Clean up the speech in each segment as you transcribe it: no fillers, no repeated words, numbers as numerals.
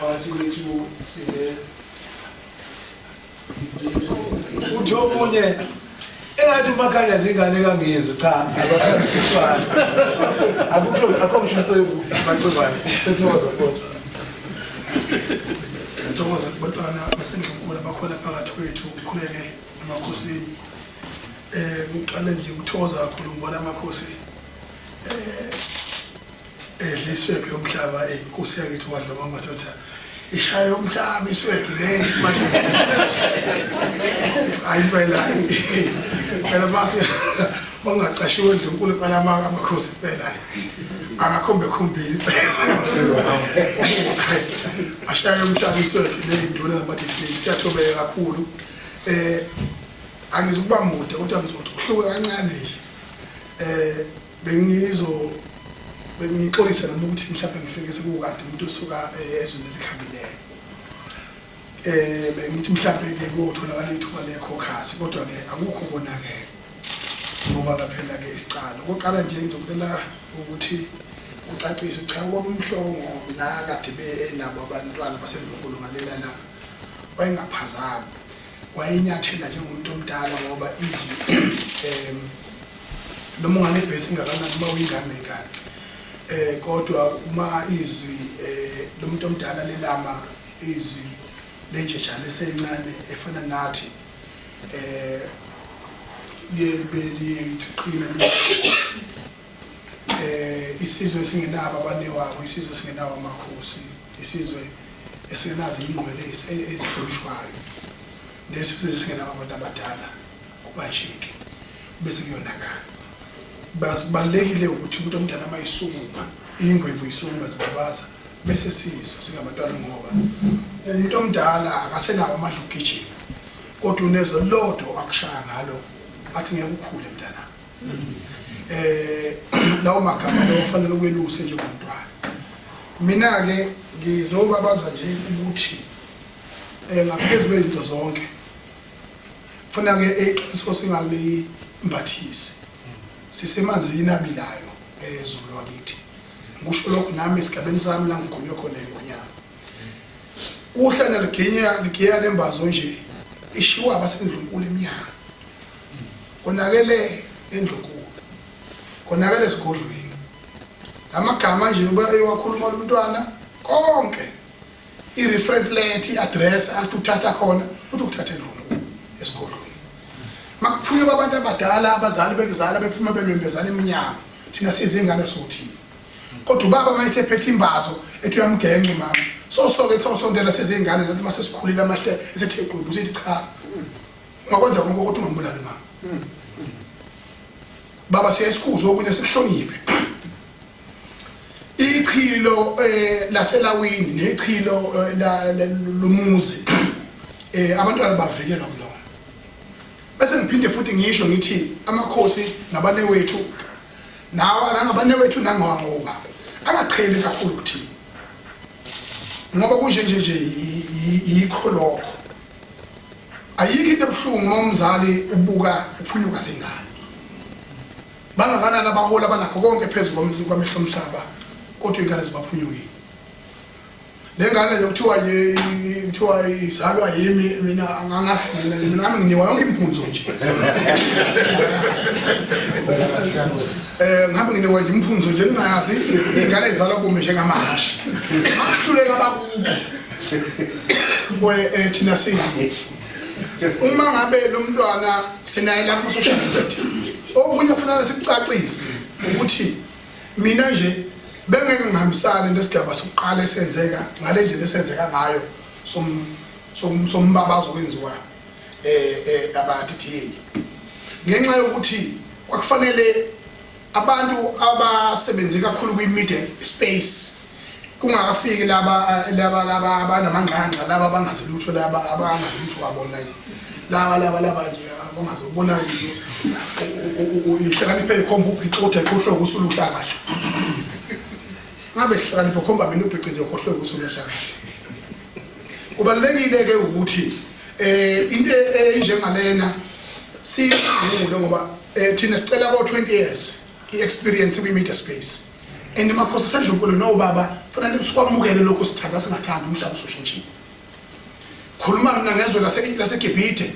Phakathi kwethu sine uthi omunye engathi umakhanya nje ingane kangizwe cha abasafana akukho akho ngisho insebu macingwane sithokoza futhi. Sithokoza kubantwana basendlunkulu abakhona phakathi kwethu, ukhuleke emakhosini. Ngiqale nje ukuthokoza kakhulu ngibona amakhosi edla iswegi yomhlaba. Inkosi yakithi wadla madoda ishaya umhlaba iswegi le isimanje. Hayi impela, phela base bangacashiwe endlunkulu impela amakhosi impela angakhombe khombili ashaya umhlaba iswegi le induna nabathi siyathobeka kakhulu. Angizukuba mude kodwa ngizothi kuhluke kancane nje. Bengizo bengixolisa nami ukuthi mhlawumbe ngifike sekukade umuntu osuka ezweni elikhambileyo. Bengithi mhlawumbe ke kuyotholakala ithuba lekhokhasi, kodwa ke akukho konakele ngoba kaphela ke isiqalo. Okokuqala nje ngizocela ukuthi ucacise, cha, ubaba uMhlongo nakade benabo abantwana baseNdlunkulu ngalela langa wayengaphazami, wayenyathela njengomuntu omdala ngoba izwi noma unganebhesi ingakanani uma uyingane ingane, kodwa uma izwi lomuntu omdala lelama izwi lenjejane esencane efana nathi liye qina. Isizwe esingenabo abanewabo, isizwe esingenawo amakhosi, isizwe esingenazo ingqwele ezihlonishwayo, nesizwe esingenabo abantu abadala kuba nje-ke bese kuyonakala. Kubalulekile ukuthi umuntu omdala uma esukuma ingwevu isukuma zibabaza bese sizwe singabantwana, ngoba umuntu omdala akasenawo amandla okugijima, kodwa unezwe lodwa akushaya ngalo athi ngeke ukhule mntana. Lawo magama lawo kufanele ukweluse njengomntwana. Mina ke ngizobabaza nje ukuthi ngaphezulu kwezinto zonke kufuna ke iqiniso singalimbathisi, sisemanzini abilayo ezulu wakithi. Ngisho lokho nami esigabeni sami la ngigonywe khona ingonyama, uhlanya liginya ligiya lembazo nje ishiwa abasendlunkulu emnyango. Konakele endlunkulu, konakele esigodlweni. Lamagama nje ewakhuluma lo mntwana konke, i-reference letter, i-address athi uthatha khona, uthi ukuthatha endlunkulu esigodlweni. Makuphunyuka abantu abadala, abazali bekuzala bephuma bemembezana eminyango, thina sizingane sothini? Kodwa ubaba uma esephethe imbazo ethi uyamgenca umama, sosoke sosondela sizingane nathi mase sikhulile amahle esethe qwebu sithi cha, ungakwenza konke ukuthi ungambulali mama. Baba, siyayisikhuza okunye sikuhloniphe. Ichilo laselawini nechilo lomuzi, abantwana bavikelwa kulona. Bese ngiphinde futhi ngisho ngithi amakhosi nabanewethu nawa nangabanewethu nangawangobaba angaqheli kakhulu kuthina, ngoba kunje nje nje yikho lokho. Ayikho into ebuhlungu uma umzali ubuka uphunyuka zingane. Bangakanani abaholi abanakho konke phezu kwamehlo omhlaba, kodwa iy'ngane zibaphunyukile. Le ngane nje kuthiwa nje kuthiwa izalwa yimi mina, angangazi mina mina nami nginikwa yonke impunzo nje. Ngihambe nginikwa nje impunzo nje ngingazi iy'ngane izalwa kume njengamahhashi. Makuhluleka abakubo kwe thina siyi uma ngabe lo mntwana sinaye lapho social media. Okunye kufanele sikucacise ukuthi mina nje bengeke ngihambisane nesigaba sokuqala esenzeka ngale ndlela esenzeka ngayo sombabazo kwenziwa abaDDA, ngenxa yokuthi kwakufanele abantu abasebenze kakhulu kwi-media space kungakafiki laba abanamangqangqa, laba abangazi lutho, laba abangazi lutho kwabona nje, laba nje abangazi ukubona nje ihlakaniphe ikhomba ubhici kodwa ikhohlwe usuluhla kahle. Ngabe sihlakaniphe khomba mina ubhici nje ukhohlwe usuluhla kahle. Kubalulekile ke ukuthi into enjengalena siyikhumbule, ngoba thina sicela ko 20 years i-experience kwi-media space. And makhosi sendlunkulu nobaba fanele sikwamukele lokho, sithanda singathandi, umhlaba usushintshile. Khuluma mina ngezwe laseGibhithe,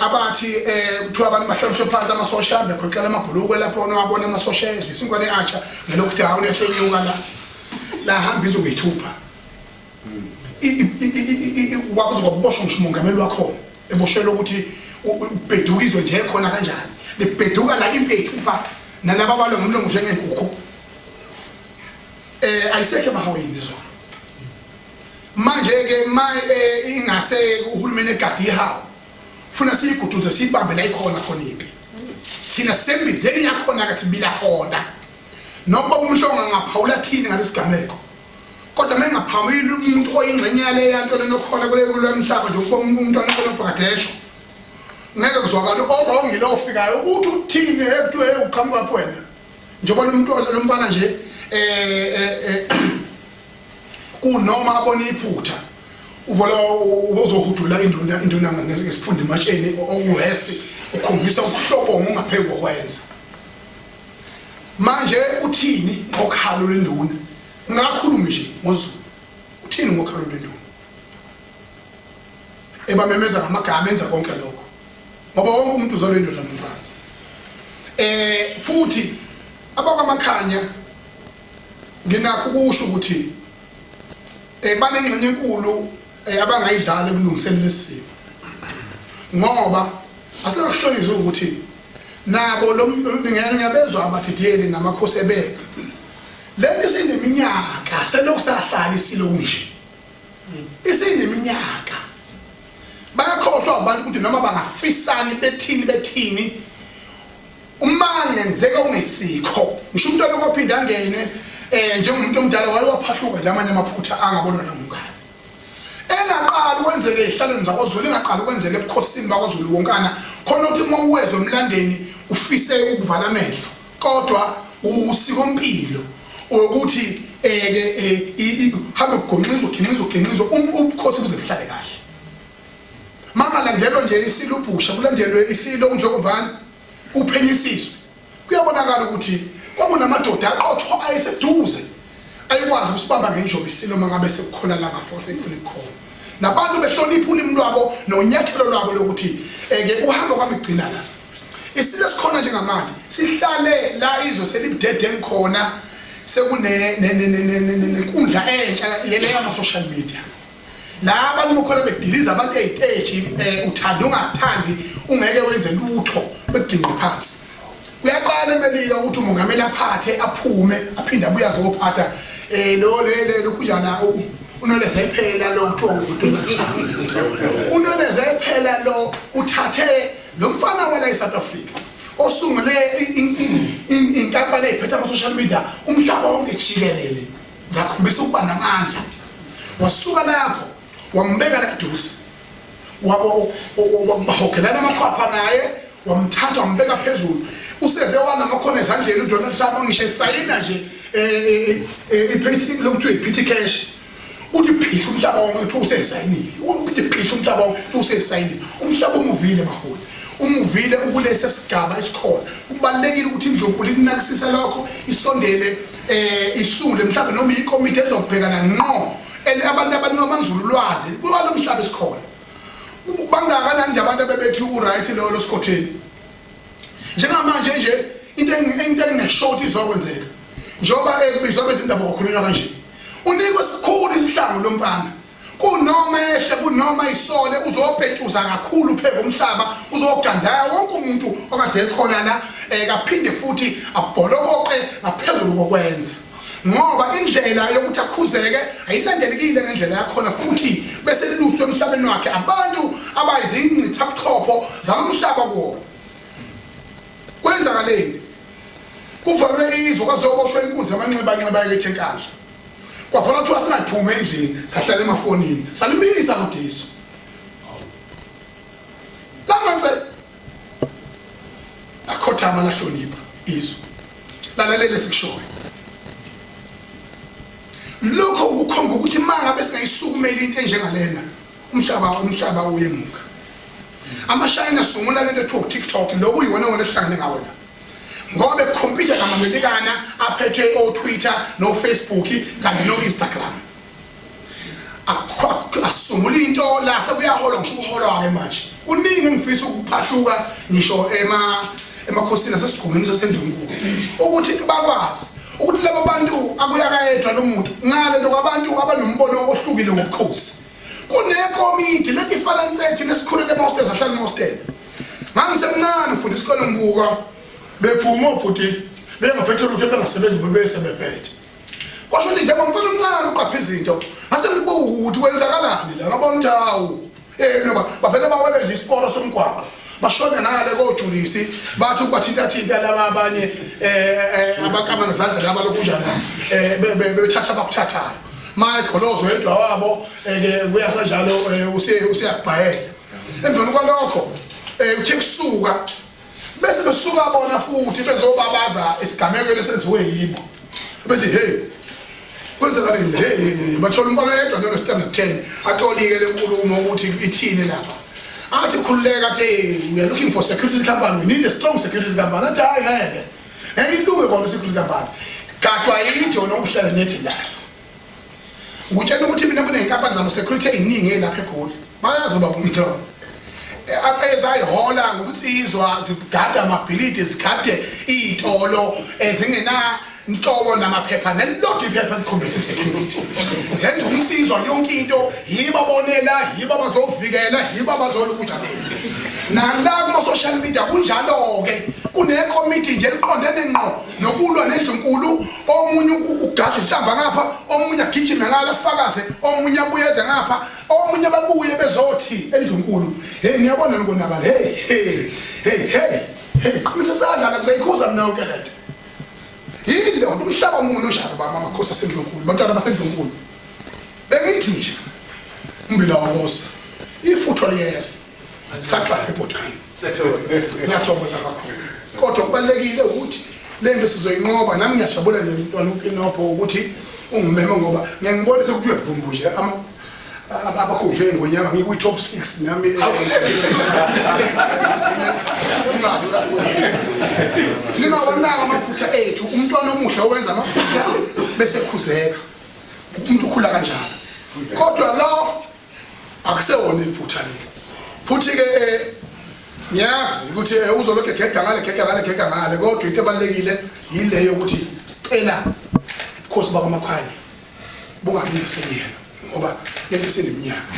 abathi kuthiwa abantu bahlaliswe phansi, amasosha bekhoxela amabhulukwe lapho, wabona amasosha edla isinkwa ne-atsha nge-lockdown ehlenyuka la lahamba izwe ngeyithupha. Wakuze kwaboshwa ngisho umongameli wakhona, eboshelwe ukuthi ubheduka izwe nje khona kanjani, libheduka la impi eyithupha nalaba balwa ngomlomo njengenkukhu. Ayisekho emahawini izolo. Manje ke ma ingase uhulumeni egadi ihawu, funa siyiguduze, siyibambe la ikhona khona impi. Thina sisembizeni yakhona ke, sibila khona noma umuntu ongangaphawula thini ngalesigameko, kodwa uma engaphawuli umuntu oyingxenye yaleya nto lenokhona kule mhlaba nje, ukuba umntwana onobhakadesho ngeke kuzwakala o-wrong lo ofikayo ukuthi uthini, ekuthiwe uqhamuka phi wena, njengoba lo mntwana nje kunoma abona iphutha uvola uzohudula induna ngesiphunda ematsheni okuhesi, ukhombisa ubuhlobongo ongaphezu kokwenza. Manje uthini ngokhalo lwenduna? Ngakhulumi nje ngoZulu, uthini ngokhalo lwenduna ebamemeza ngamagama, enza konke lokho, ngoba wonke umuntu uzalwa indoda nomfazi. Futhi abakwamakhanya nginakho ukusho ukuthi banengxenye enkulu abangayidlala ekulungiseni lesi simo, ngoba asekuhlonizwe ukuthi nabo lo ngiyabezwa abathetheli namakhosi ebeka lento isineminyaka selokhu sahlala isilo kunje, isineminyaka. Bayakhohlwa abantu ukuthi noma bangafisani bethini bethini, uma ngenzeka ungesikho ngisho umuntu lokophinda angene njengomuntu omdala wayewaphahluka nje amanye amaphutha angabonwa nomngane. Engaqali ukwenzeka ezihlalweni zakwaZulu, engaqali ukwenzeka ebukhosini bakwaZulu wonkana khona, ukuthi uma uwezwe emlandeni ufise ukuvala amehlo, kodwa usikompilo ukuthi ke hambe kugonqizwa ginqizwa ginqizwa ubukhosi buze buhlale kahle. Mangalandelwa nje isilo ubhusha, kulandelwe isilo uNdlokombane, kuphenyisiswe, kuyabonakala ukuthi kwakunamadoda aqotho ayeseduze ayekwazi ukusibamba ngenjobo isilo mangabe sekukhona la ngafohle kufuna kukhona nabantu behlonipha ulimi lwabo nonyathelo lwabo lokuthi ke uhamba kwami kugcina la. Isilo esikhona njengamanje sihlale la izwe selibudedengu khona, sekune nenkundla entsha yele yama social media la abantu bokhona bediliza abantu ey'teji, uthanda ungathandi ungeke wenze lutho, bekuginqe phansi. Kuyaqala eMelika ukuthi umongameli aphathe aphume aphinde abuye azophatha, lo le lokhujana unoleze phela lo kuthiwa uDonald Trump, unoleze phela lo uthathe lo mfana wala eSouth Africa osungule inkampani eyiphethe ama-social media umhlaba wonke jikelele, zakhombisa ukuba namandla. Wasuka lapho wambeka la eduze, wabo wahogelana amakhwapha naye, wamthatha wambeka phezulu, useze wanamakhona ezandleni uDonald Trump. Ngisho esayina nje iphethe lokuthiwa i-petty cash, uthi phihla umhlaba wonke, uthi usesayinile, uthi phihla umhlaba wonke, usesayinile. Umhlaba umuvile maholi, umuvile ukulesi sigaba esikhona. Kubalulekile ukuthi indlunkulu ikunakisise lokho, isondele, isungule mhlawumbe noma ikomiti ezobhekana ngqo abantu abanika amanzulu ulwazi kwalo mhlaba esikhona. Bangakanani nje abantu abebethi u-right lo losikhotheni njengamanje nje? Into engineshort izokwenzeka njengoba ekubizwa bezindaba kwakhulunywa kanje, unikwe esikhulu isihlangu lo mfana, kunoma ehle kunoma isole, uzopetuza kakhulu phe komhlaba, uzogandaya wonke umuntu okade ekhona la, kaphinde futhi abholokoqe ngaphezulu kokwenza, ngoba indlela yokuthi akhuzeke ayilandelekile ngendlela yakhona, futhi bese luswe emhlabeni wakhe abantu abayizingcithabuchopho zalomhlaba kuwona. Kwenzakaleni? Kuvalwe izwe, kwazoboshwa inkunzi yamanxeba nxeba elethe enkandla, kwakhona kuthiwa singaphumi endlini, sahlala emafonini, salimisa kudiso lamanse, lakhothama, lahlonipha izwe, lalalele esikushoyo. Lokho kukhomba ukuthi uma ngabe singayisukumeli into enjengalena, umhlaba uyemuka. Amashayina sungula lento ethiwa TikTok, lokhu yiwona wona esihlangane ngawo la. Ngoba bekhompyutha namamelikana aphethe o-Twitter no-Facebook kanye no-Instagram. Asungula into la sekuyaholwa ngisho ukuholwa-ke manje. Kuningi engifisa ukuphahluka ngisho emakhosini asesigungwini sasendlunkulu ukuthi bakwazi ukuthi laba bantu akuyakayedwa lo muntu ngale nto kwabantu abanombono ohlukile ngobukhosi. Kunekomidi lento ifana nsethi nesikhulele emahostela sahlala emahostela. Ngangisemncane ngifunda isikole ngibuka bephuma obhuti bengaphethe lutho bengasebenzi bebese bephethe. Kwasho ukuthi njengoba mfana omncane uqapha izinto ngase ngibuka ukuthi kwenzakalani la ngabona ukuthi hawu noma bavele bawele nje isiporo somgwaqo bashone ngale kojulisi bathi ukubathinta thinta laba abanye abakama nezandla laba lokunjana bethatha abakuthathayo maye golozo yedwa wabo ke kuyasanjalo usiyakubhayela emveni kwalokho uthe kusuka bese besuka bona futhi bezobabaza esigamekweni esenziwe yibo bethi hey kwenzakaleni hey bathola umfana yedwa nje standard 10 atolike le nkulumo ukuthi ithini lapha athi khululeka athi we are looking for security company we need a strong security company athi hayi ngeke ngeke ilunge kona security company gadwa yithi wona ukuhlala nethi la ngutshela ukuthi mina kuney'nkampani zama-security ey'ningi ey'lapha egoli bayazi ubaba umntwana ezayihola ngobunsizwa zigade amabhilidi zigade iy'tolo ezingena nhlobo namaphepha nelilodwa iphepha elikhombisa i-security zenza umsizwa yonke into yibo abonela yibo abazovikela yibo abazolukunjaleni nala kuma-social media kunjalo-ke kunekomiti nje eliqondene ngqo nokulwa nendlunkulu omunye ugadla ihlamba ngapha omunye agijime ngala afakaze omunye abuyeze ngapha omunye babuye bezothi endlunkulu hey niyabona nikonakala hey hey hey hey hey qinisa isandla la kuzoyikhuza mina yonke lento yini leyo nto umhlaba muni onjalo baba amakhosi asendlunkulu bantwana basendlunkulu bengithi nje umbila wakosa ifutho liyeza saxaka ebhodweni ngiyathokoza kakhulu kodwa kubalulekile ukuthi le nto sizoyinqoba nami ngiyajabula nje mntwana ukinopho ukuthi ungimeme ngoba ngeke ngibone sekuthiwe vumbu nje abakhonjwe ngonyama ngikwi-top 6 nami ungazi singawanaka amaphutha ethu umntwana omuhle owenza amaphutha bese khuzeka umuntu ukhula kanjalo kodwa lo akusewona iphutha leli futhi-ke ngiyazi ukuthi uzolokhu egega ngale gega ngale gega ngale kodwa into ebalulekile yile yokuthi sicela ubukhosi bakwaMakhwanya bungabi nesenyelo ngoba lento iseneminyaka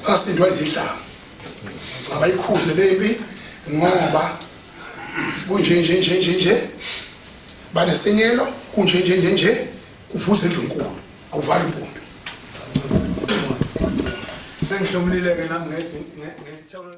basindwa izihlanga abayikhuze lempi ngoba kunje nje nje nje nje banesenyelo kunje nje nje nje kuvuza endlunkulu awuvali umpompi sengihlomulile ke nami ngethawula.